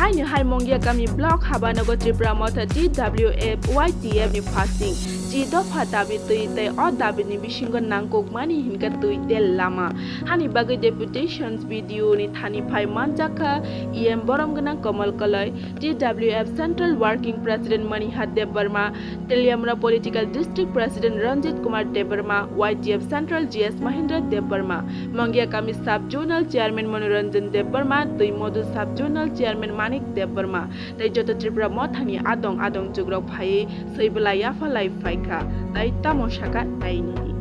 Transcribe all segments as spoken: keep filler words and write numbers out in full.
Haini hai Mongia kami block Habanago Tipra Motha T W F Y T F ni fasting chi dopha dabi twi tei o dabi ni bisingo nangkukmani hinkhe twi tel lama. Hani bagwi deputations B D O ni thani phai manjakha E M borom gwnang Kamal Kalai, T W F Central Working President Maniha Debbarma, Teliamura Political District President Ranjit Kumar Debbarma, Y T F Central G S Mahendra Debbarma, Mongia Kami Sub Zonal Chairman Manoranjan Debbarma, Twi Modul Sub Zonal Chairman Manik Debbarma, tei joto Tripura Mothani adong adong chugrok phaiwi swi belai yapha lai phaikha, tai tamo sakha nai nini.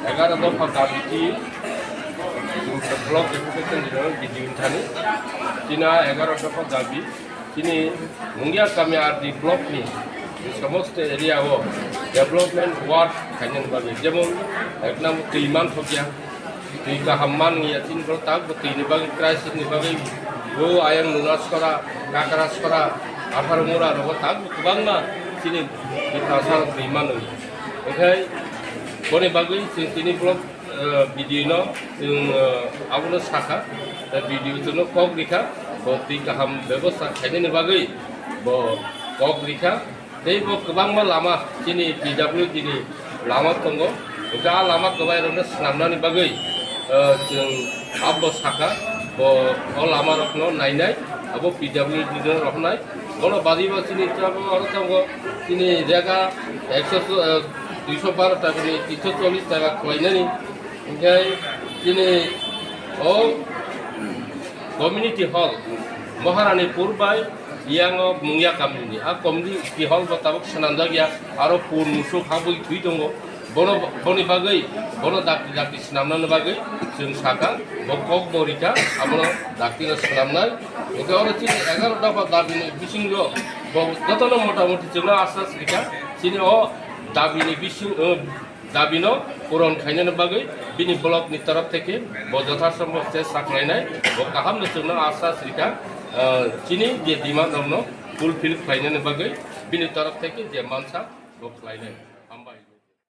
Egaroh dopha dabi chi block deputation ni B D O thani. Chini egaroh dopha dabi chini Mungia Kami R D block ni somosto area o development work khainani bagwi, jemon ek number twi manthokya, twi kaham manliya chini borok tak bo twi ni bagwi crisis ni bagwi bo ayang Nunasora, Kakrasora, Atharmura rogo tak bo kwbangma chini Tiprasa twi manwi. Okhai boni bagwi chwng tini block, eh, B D O no chwng, eh, abono sakha, tei B D O chwngno kok rikha, bo twi kaham bebosta khainani bagwi bo kok rikha. Tei bo kwbangma lama chini P W D ni lama tongo, hwnkhe a lama kwbairokno swnamnani bagwi, eh, chwng abo sakha, bo o lamarokno nainai, abo P W D no rohornai. Bono bagwi bo chini tabuk oro tongo, chini jaga ekso, eh, duiso baro taka ni tinso chollish taka khwlainani. Hinkhe chini o community hall Maharanipur bai yango Mungia Kami ni. A community hall bo tabuk swnamjak ya, aro pun musuk habwi thwi tongo. Bono, boni bagwi, bono dakti dakti swnamnani bagwi chwng sakha, bo kok bo rikha, abono dakti no swnamnai. Hwnkhe oro chini egaroh dopha dabi ni bisingo bo jotono motamoti chwngno asas rikha, chini o dabi ni bising, o dabi no puron khainani bagwi bini block ni torof theke bo jothasombo chesta khlainai, bo kaham no chwngno asas rikha, ah, chini je demand rokno fulfill khlainani bagwi bini torof theke je mansa bo khlainai.